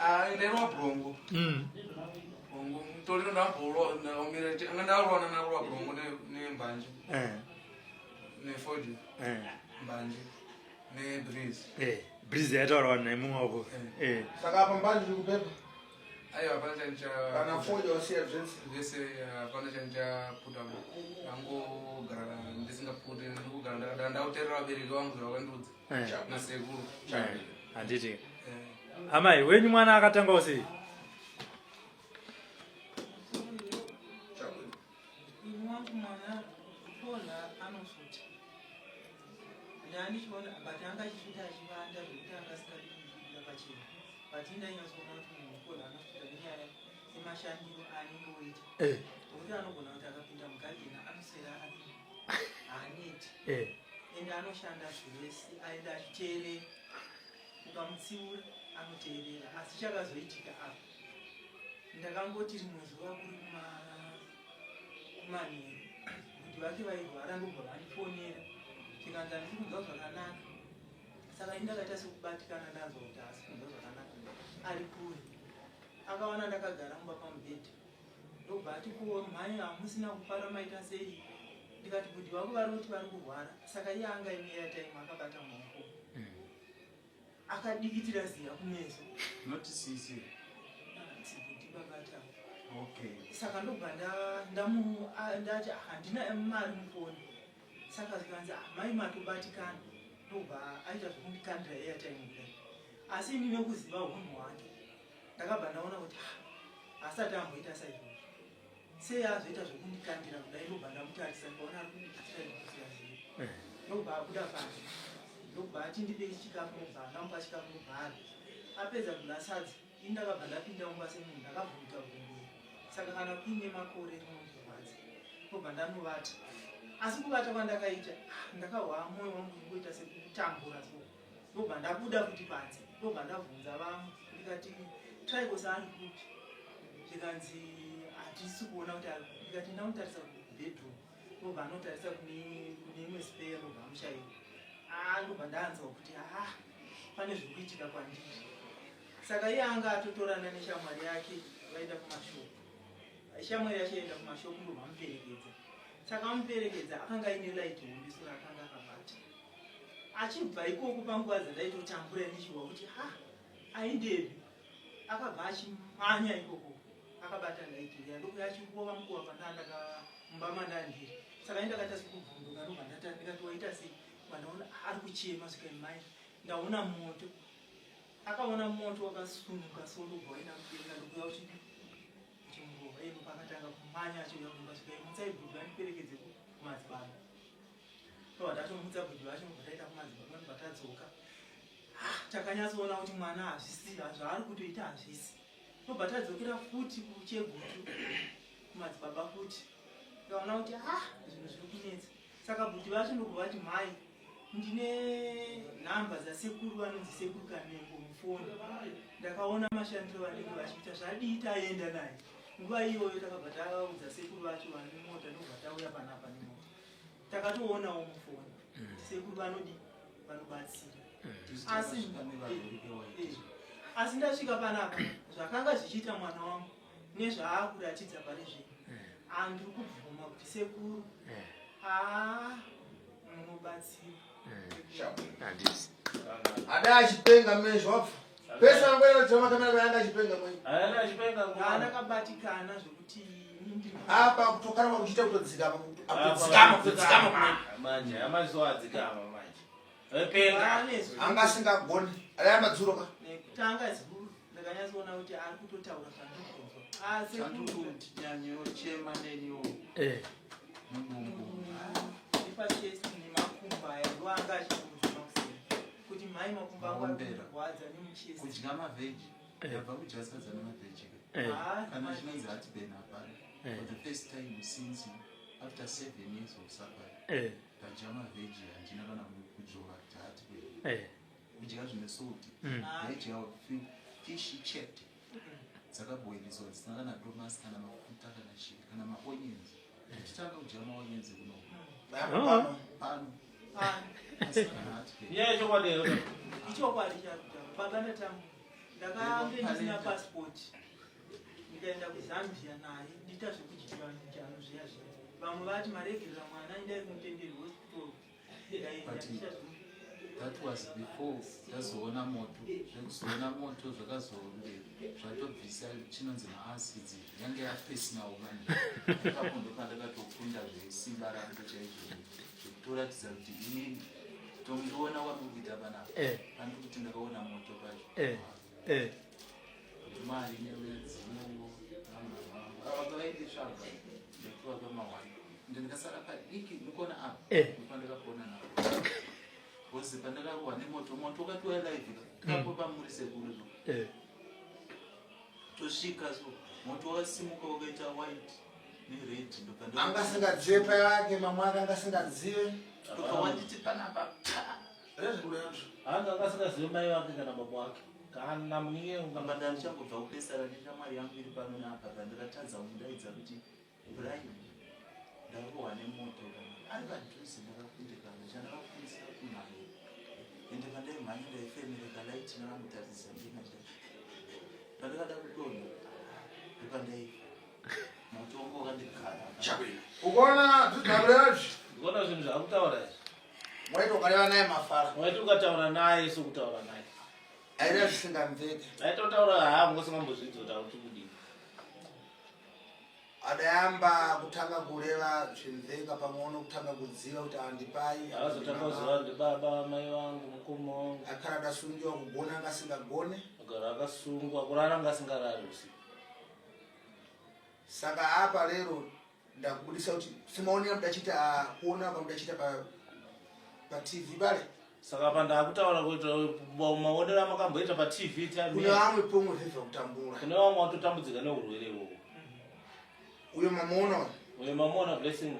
Ah, ndairwa brongo. Brongo mutoriro ndamborwa ndaomira anga ndarwa ndarwa brongo ne nembanje. Eh. Ne fodi. Eh. Mbanje ne breeze. Eh, breeze yataurwa nemumwe wako. Eh. Saka apa mbanje iri kupepa. Aiwa hapana chandicha Kana fodya wasiya zvese. Zvese hapana chandichaputa. Ndangogara ndisingaputi ndikugara ndakadaro ndauterera vabereki vangu zvavakandiudza. Eh. Nasekuru. Eh, handiti. Eh. Amai, wenyu mwana akatangawo sei? Ini wangu mwana Paul anosvuta. Ndandichiona but anga achisvuta achivanda zvekuti anga asingadi kubuda pachena. But ini ndainyatsoona kuti munhu Paul anosvuta nenyaya yemashandiro aanenge oita. Eh. Nokuti anogona kuti akapinda mugadheni anoswera ari haaneti. Eh. Ende anoshanda zvese aenda achiteerera. Ukamutsiura anoteerera. Asi chakazoitika apa ndakangoti rimwe zuva kuri kumanheru kuti vake vairwara ndobva vandifonera zvikanzi handisi kunzwa zvakanaka. Saka ini ndakaita sekubatikana ndanzwa kuti haasi kunzwa zvakanaka ari kure. Akawana ndakagara mumba pamubhedha ndobva ati ko mhai hamusina kufara maita sei? Ndikati bhudhi vako vari kuti vari kurwara. Saka iye anga aine airtime akabata mumaoko akadikitira ziya kumeso. Not sisi. Bhudhi babata. Okay. Saka ndobva ndati handina mari mufoni. Saka zvikanzi mai matobatikana. Ndobva aita zvekundikandira airtime kudai. Asi ini nekuziva hunhu hwake ndakabva ndaona kuti asati amboita saizvozvo. Sei azoita zvekundikandira kudai? Ndobva ndamutarisa ndikaona ari kudikitira dikitira ziya. Ndobva abuda panze. Ndobva ati ndipe chikafu ndobva ndamupa chikafu ndobva arya. Apedza kudya sadza ini ndakabva ndapinda mumba semunhu ndakavhunika gumbo. Saka kana kuine makore rinondirwadza. Ndobva ndanovata. Asi kuvata kwandakaita ndakahwa moyo wangu uchingoita sekutambura so. Ndobva ndabuda futi panze. Ndobva ndabvunza vamwe ndikati Tricos ari kupi? Zvikanzi hatisi kuona kuti ari kupi. Ndikati ndamutarisa kubedroom. Ndobva anotarisa kune imwe spare ndobva amushaiwa. Ndobva ndanzwa kuti pane zviri kuitika kwandiri. Saka iye anga atotorana neshamwari yake vaenda kumashopu. Shamwari yacho yaenda kumashopu ndobva amuperekedza. Saka amuperekedza akanga aine light hombe so akanga akabata. Achibva ikoko panguva dzandaitotambura ndichihwa kuti aendepi? Akabva achimhanya ikoko akabata light riya ndokuya achirova mukuwa pandandaka mumba mandandiri. Saka ini ndakaita sekuvhunduka ndobva ndata ndikati waita sei? Ndaona ari kuchema svika mai ndaona moto. Akaona moto wakasunuka so ndobva waenda mudenga ndokuya uchimurova. Iye pakatanga kumhanya achiuya kumba svika mutsai bhudhi vandiperekedze kumadzibaba. Ndobva ndatomutsa bhudhi vacho ndobva taenda kumadzibaba ndobva tadzoka. Takanyatsoona kuti mwana hazvisi zvaari kutoita hazvisi. Ndobva tadzokera futi kuchegutu kumadzibaba futi. Ndikaona kuti zvinhu zviri kunetsa. Saka bhudhi vacho ndobva vati mhai Ndine nhamba dzasekuru vanonzi sekuru Kanengo mufoni. Ndakaona mashandiro vanenge vachiita zvadii taenda naye. Nguva iyoyo takabva taudza sekuru vacho vane mota ndobva tauya panapa nemota. Takatoonawo mufoni. Sekuru vanodii vanobatsira. Asi eh, eh, asi ndasvika panapa zvakanga zvichiita mwana wangu nezvaakuratidza pari zvino andiri kubvuma kuti sekuru aa munobatsira. Handisi. Ada achipenga mezvo wabva. Pese angoenda kutora makamera anga achipenga mwenye. Haana achipenga nguva. Haana kabatikana zvekuti ini ndiri Apa kutokana kwakuchiita kutodzikama kutodzikama kutodzikama kumene. Manje amaziso adzikama manje. Epenga. Anga asingagoni. Adayamba dzuro ka. Nekutanga zuru ndakanyatsoona kuti ari kutotaura zvandikunzwa. Ah, sekuru. Tinyanyochema neniwo. Eh. Mudumbu. Nepachest nemakumbo aya ndo anga achikuudza makuseni kuti mhai makumbo angu ari Maombera. kurwadza nemuchest. Kudya mavheji. Ndabva kudya sadza nemavheji. Eh. Ah, Kana chinonzi heartburn hapana. Eh. For the first time since after 7 years of suffering. Eh. Ndadya mavheji handina kana kudzvova kuti heartburn. Eh. Kudya zvine salt. Ndaidya fish chete. Dzakabhoiliswa dzisina kana domasi kana mafuta kana chii kana maonions. Ndichitanga kudya maonions kuno. Pano. Pano. Ah, Pasina kana heartburn. Nyaya yechokwadi here? Ichokwadi chakutaura baba ndatambura ndakange ndisina passport ndikaenda kuzambia naye ndiita zvekudyiwa zviya zviya vamwe vati maregerera mwana endai kumutenderi hospital ndaenda But ndiita zve- that was before ndazoona moto. Zvekuzoona moto zvakazonge zvatobvisa chinonzi maacids yange yapersonal manje. Ipapo ndopandakatokunda zvesimba rangu chaizvo zvekutoratidza kuti inini tondiona kwandiri kuita panapa. Eh. Pandiri kuti ndakaona moto pacho. Eh. Eh. Mari newedzimu vangu ava vainditsvaga ndapiwa pamahwani ende ndikasara padiki mukuona apa Eh. ndopandakapona napo because pandakarohwa nemoto moto wakatiuya live ka pamuri sekuru zvo Eh. tosvika so moto wakasimuka wakaita white nered ndobva Anga asingazive pai vake mamwe ake anga asingazive. ndobva wanditi panapa Anga akasingazivi mai vake kana baba wake. Kana munin'ina amba ndandichangobva kupesana neshamwari yangu iri pano naapa pandakatadza kumudaidza kuti Brian ndarohwa nemoto kana ari padhuze ndakakundikana chandakakundisa kumhanya ende pandaimhanya ndaifemereka light ndakamutaridza ndina pandakada kudonha ndopandaifa moto wangu wakandigara. Ukaona zvidzakurevazvi. Ukaona zvinhu zvakutaura izvi. Waiti ukareva naye mafara. Waiti ukataura naye sokutaura naye. Aida zvisingamveke. Aitotaura haa ngosingambozvidzi kuti akuti kudini. Adayamba kutanga kureva zvimveka pamwe kutanga kudziva kuti andipai. Akazotanga kuziva kuti baba mai vangu mukoma wangu. Akara adasungiwa kugona anga asingagone. Agara akasungwa kurara anga asingarari usiku. Saka apa lero ndakubudisa kuti simaonera mudachita kuona pamudachita pa TV pale. Saka apa ndakutaura kuti maonero amakamboita pa TV time. Kune vamwe pomwe zvibva kutambura. Kune vamwe vatotambudzika neurwere ihwohwo. Uyo mamuona uyo mamuona Blessing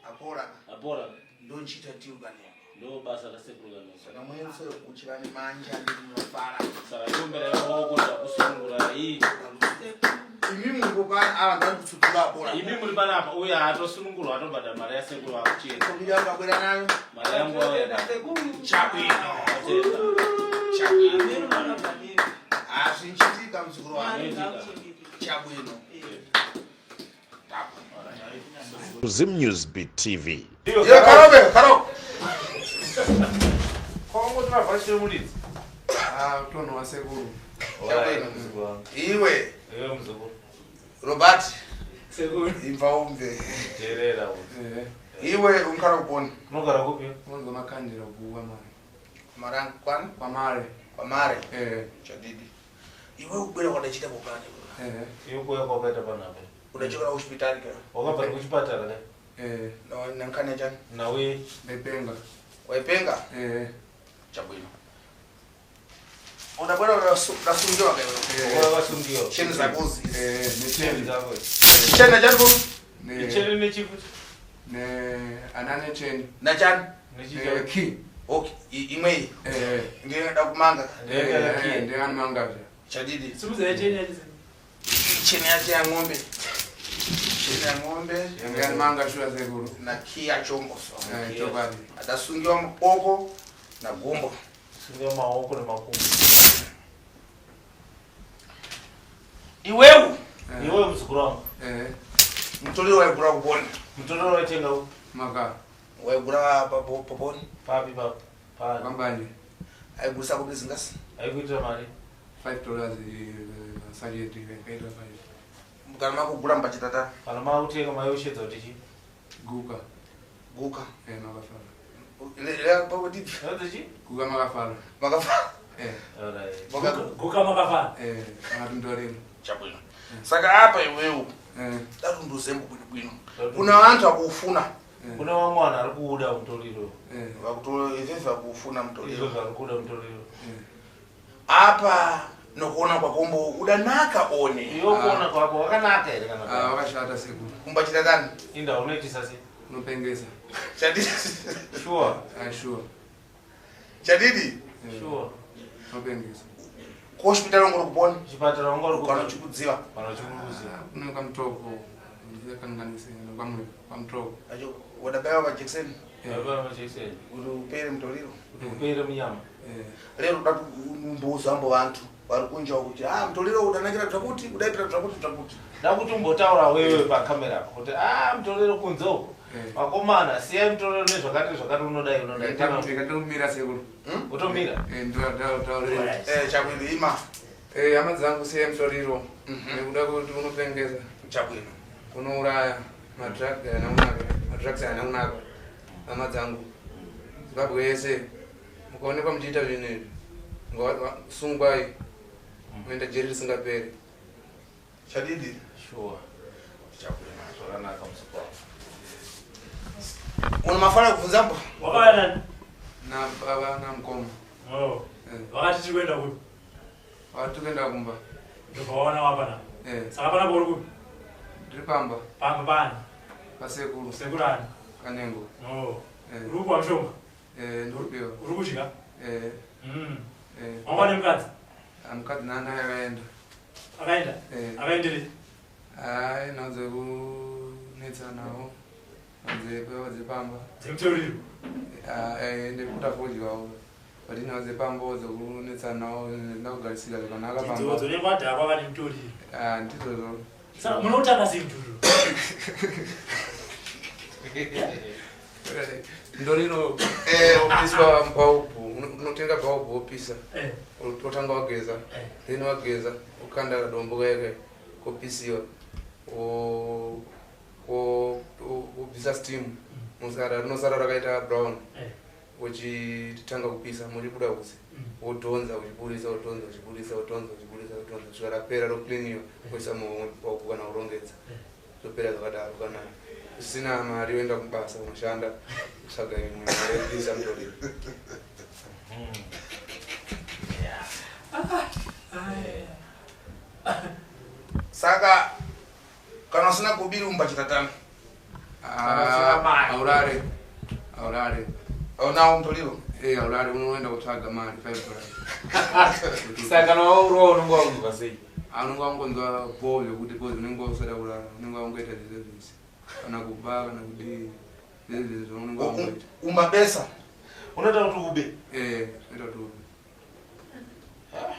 apora apora ndonchita tiukaneko ndo basa rasekuru Kaneko. Saka muense uchirani manja ndinofara. Saka iombera maoko takusunungurai. Imi muri pana ava ndandikutsudzura apora. Imi muri panapa uyo atosunungurwa atobhadhara mari yasekuru akuchena. Kombi yangu abwera nayo. Mari yangu auya. Chabwino. Chabwino. Hazvinchitika muzukuru wangu. Chabwino. Zim News Beat TV. Yo karobe karo. Kongo tinavhachire muridzi. Ah, utonho wasekuru. Chabwino. Iwe. Iwe muzukuru. Robert. Sekuru. Imva umve. Teerera. Iwe unkara kupona. Unogara kupi? Unonzwa makandira kuwa mare. Marang kwani? Kwamare. Kwamare. Eh. Chadidi. Iwe kubwera kwandachita popane. Eh. Iwe kuuya kwakaita panapa. Unachokera kuchipitali ka. Wakabva kuchipatara ka? Eh. No, nankani chani? Nawe Ndaipenga. Waipenga? Eh. Chabwino. Unabwera unasungiwa ka iwe. Wakasungiwa. Cheni zakozi. Eh, necheni. Zako. Cheni na chani kuno? Ne. Cheni nechifuti. Ne anane cheni. Na chani? Ne key. Okay, imwe iyi ndinoda kumanga. Ndiyanimanga zve. Chadidi. Simudzai cheni yacho. Cheni yacho yang'ombe. Cheni yang'ombe. Yanganimanga shuwa sekuru. Na kiya chombo so. Chokwadi. Adasungiwa maoko nagumbo. Sungiwa maoko nemakumbo. Iwewe. Iwewe muzukuru wangu. Mutoriro waigura kubona. Mutoriro waitenga upi? Maka. Waigura paponi. Papi papi. Pari. Pambanje. Aigurisa kupi zingasi? Aikuitira mari? $5 sajeti kaita 5. Kana makugura mbachitata. Kana makutenga mayoshedza kuti chii? Guka. Guka. Makafara. Lea chii? Guka makafara. Makafara. Eh. Guka makafara. Eh, akatindorero. Chabwino. Saka apa iwewe. Datunduze bwino bwino. Kuna vantu vakufuna. Kuna vamwe vanhu vari kuuda mutoriro. Izvezvi vakufuna mutoriro. Izvo zvari kuuda mutoriro. Apa nokuona kwakombo udanaka one. Iwe kuona kwako wakanaka here kana Ah, wakashata sekuru. Kumbachita tani? Inda unoitisa sei? Unopengesa. Chadidi. Sure. Ah, sure. Chadidi. Sure. Unopengesa. Kuhospitali ungori kupona. Chipatara ungori kupona. Kana uchikudziva. Kana uchikudziva. Kune kamutoko. Ndikanganise kwamutoko. Acho wadabaiwa majekiseni. Wadabaiwa majekiseni. Kuti upere mutoriro. Kuti upere munyama. Lero uda kumboudza mbo vantu vari kunja kuti ah mutoriro udanakira zvakuti udaitira zvakuti zvakuti. Ndakuti umbotaura wewe pakamera apa kuti ah mutoriro kunze uko. Vakomana siyai mutoriro nezvakati zvakati unodai unodai. Ndikatomira sekuru. Utomira? Ndataurira. Chabwino ima. Hama dzangu siyai mutoriro. Nekuda kuti unopengesa. Chabwino. Unouraya madrugs haana kunaka. Madrugs haana kunaka. Hama dzangu. Zimbabwe yese mukaonekwa muchiita zvinhu izvi sungwai moenda jeri risingaperi. Chadidi. Sure. Chabwino. Zvakanaka musuku wangu. Una mafara kubvunza mbo? Wakauya nani? Na baba na mukoma. Oh. Vakati tiri kuenda kupi? Vakati tiri kuenda kumba. Ndobva waona wapa na. Saka panapa uri kupi? Ndiri pamba. Pamba pani? Pasekuru. Sekuru ani? Kanengo. Oh. Uri kupiwa mushonga? Ndiri kupiwa. Uri kudya? Eh. Wanga une mukadzi? Mukadzi nana akaenda. Akaenda? Akaenderei? Hayi, nhau dzekunetsanawo. Dzepamba. Dzemutoriro? Ndekuda fodyawo. But nhau dzepambawo dzekunetsanawo ndina kugarisika zvakanaka pamba. Idzodzo nevadhakwa vane mutoriro. Ah, ndizvozvo. Saka munoutanga sei mutoriro? Ndoriro unoiswa bhaubhu, unotenga bhaubhu wopisa. Wotanga wageza. Then wageza, wokanda kadombo kaya kaya kopisiwa. Wobvisa steam. Rinosara rakaita brown. Wochitanga kupisa, muchibuda utsi. Wodhonza uchiburisa, wodhonza uchiburisa, wodhonza uchiburisa, wodhonza kusvika rapera rokliniwa, woisa mubhaubhu kana kurongedza. Zvopera zvakadaro. Kana usina mari woenda kubasa unoshanda kutsvaga imwe mari yekupisa mutoriro. Saka kana usina kubiri umbachitatana. Haurare. Haurare. Unawo mutoriro? Haurare unoenda kutsvaga mari $5. Saka kana waurwa unonga wakunzwa sei? Unonga wangonzwa bho zvekuti bho unenge usada kurara, unenge wangoita zvese zvese. Kana kuba kana kudii. Zvese zvese zvaunenge wangoita. Umbabesa. Unoita kuti ube? Unoita kuti ube.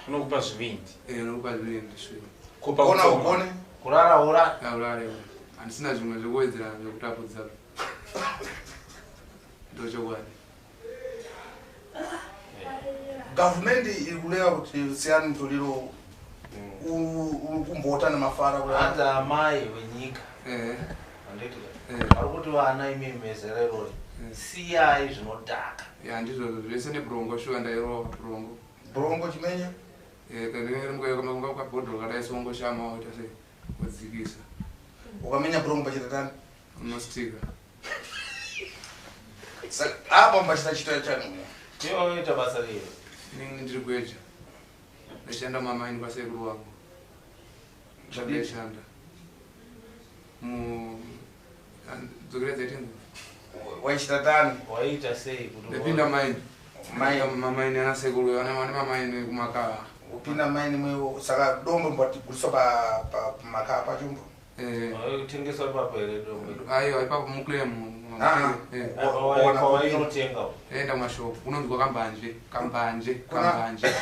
Unokupa zvivindi. Unokupa zvivindi sure. Kupa Kona ugone. Kurara ura. Haurare. Handisina zvimwe zvekuwedzera zvekutapudza. Ndochokwadi. Gavhumendi iri kureva kuti siyani mutoriro uri kumbota nemafara Hanzi amai venyika. Handiti vari kuti vana imi mezera irori siyai zvinodhaka. Ya ndizvozvo zvese nebrongo shuwa ndairova brongo. Brongo chimenya? Kabhodhoro kadai songoshama woita sei wodzikisa. Ukamenya brongo pachitatani? Unostika. Saka apa mbachita chito chani? Iwe unoita basa rei? Inini ndiri kueja. Ndashanda mamaini kwasekuru wangu. Ndashanda. Dzokeredza itenzi. Waichita tani? Waiita sei kuti Ndapinda maini. Mamaini ana sekuru vane mamaini kumakaa. Upinda maini mwewo saka dombo mbatiguriswa pamakaa pacho mbo. Kutengeswa ipapo here dombo? Aiwa, ipapo muclaim. Kwawainotenga. Enda kumashopu kunonzwa kambanje, kambanje, kambanje.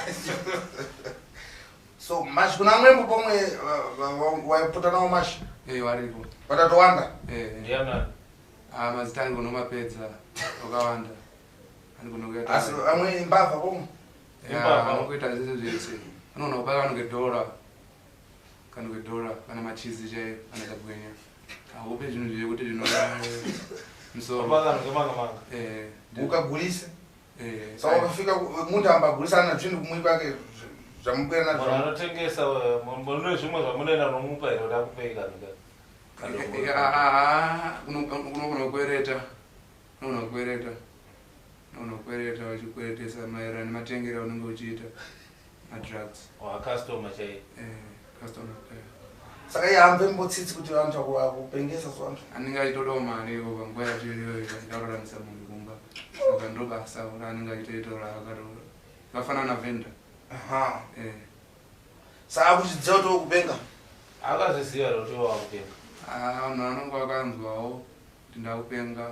So mashi kuna mwembo pomwe waipota nawo mashi? Variko. Vatatowanda? Ndianani? Mazita andigonomapedza akawanda. Asi amwe imbavha pomwe? Anokuita zvese zvese. Anoona kubata kanhu kedhora. Kanhu kedhora kana machizi chaiyo kana kagwenya. Haupe zvinhu zvekuti zvino musoro. Kanhu kemanga manga. Ukagulise. Saka ukafika muntu ambagulisa ana zvinhu kumwe kwake zvamubwera nazvo. Munhu anotengesa mune zvimwe zvamunoenda nomupa here kuti akupei kanhu Unogona kukwereta. Unogona kukwereta. Unogona kukwereta uchikweretesa maererano nematengero aunenge uchiita madrugs. Customer chaiye. Customer. Saka iye hambe mbotsitsi kuti vantu vakupengesa so vantu. Anenge achitodawo mari iwo panguva yacho iyoyo achida kuraramisa munhu kumba. Saka ndo basa raanenge achitoita raakatora. Zvakafanana navhenda. Aha. Saka akuchiziva kuti wokupenga? Akazviziva here kuti wakupenga? Vanhu vanonge vakanzwawo kuti ndakupenga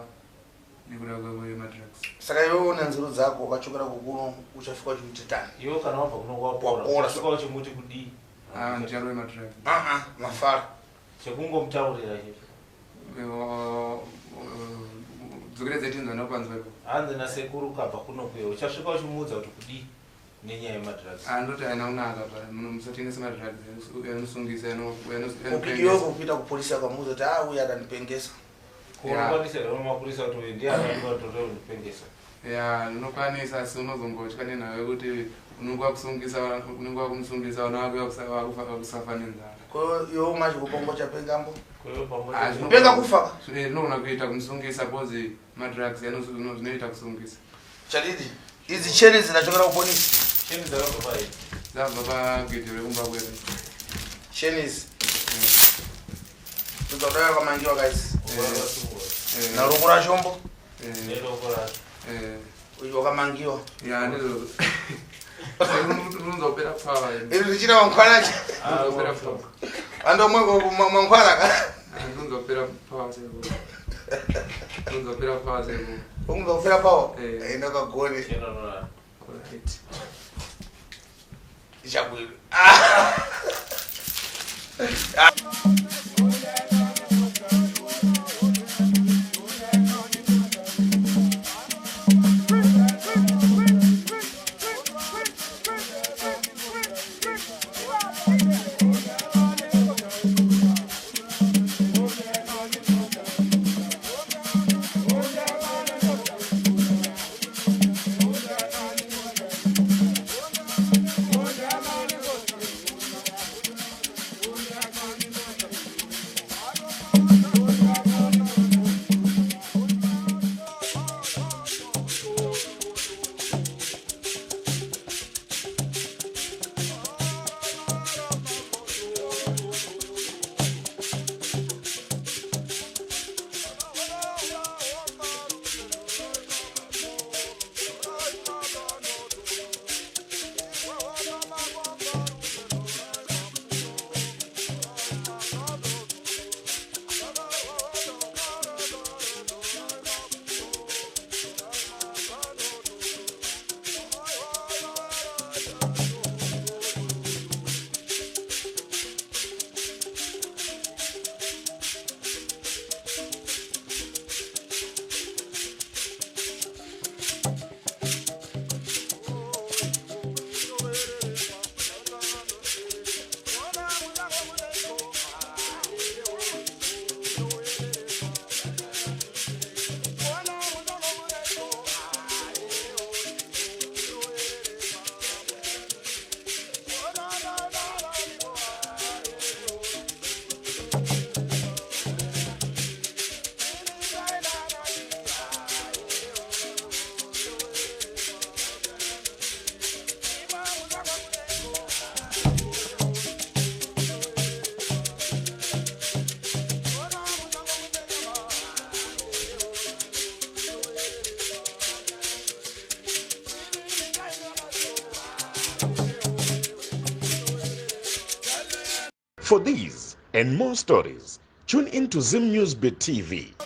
nekuda kwemadrugs. Saka iwe une nzero dzako wakachokera kukuno uchafika uchimuti tani. Iwe kana wabva kuno wapora. Uchasvika uchimuti kudii? Ndicharove madrugs. Mafara. Chekungomutaurira chete. Dzokeredze tinzwa ndakupanzwa ipo. Hanzi nasekuru ukabva kuno kuya uchasvika uchimuudza kuti kudii nenyaya yemadrugs. Andoti haina kunaka musatengesa madrugs anosungisa Iwe kuita kupolisi akamuudza kuti uyu akandipengesa. Unokwanisa here mapurisa kuti uyu ndiye akandipengesa? Ya, unokwanisa asi unozongotya nenhau yekuti unenge wakusungisa unenge wakumusungisa vana vako vakusafa nenzara. Ko iwe manje kupongo chapengambo? Kupenga kufa? Zvinogona kuita kumusungisa because madrugs zvinoita kusungisa. Chadidi, idzi cheni dzinachokera kupolisi. Cheni dzakabva pai? Dzabva pagedhi rekumba kwedu. Cheni idzi? Dzakadai vakamangiwa kaisi. Naroko rachombo? Neroko racho. Uyu wakamangiwa. Ya, ndizvo. Unozopera pfawa. Izvi zvichina mangwana. Unozopera pfawa. Ando mangwana ka. Unozopera pfawa seko. Unozopera pfawa seko. Unozopera pfawa? Enda kagone. Alright. Ichakwira. Thank you. For these and more stories, tune in to Zim News Bit TV.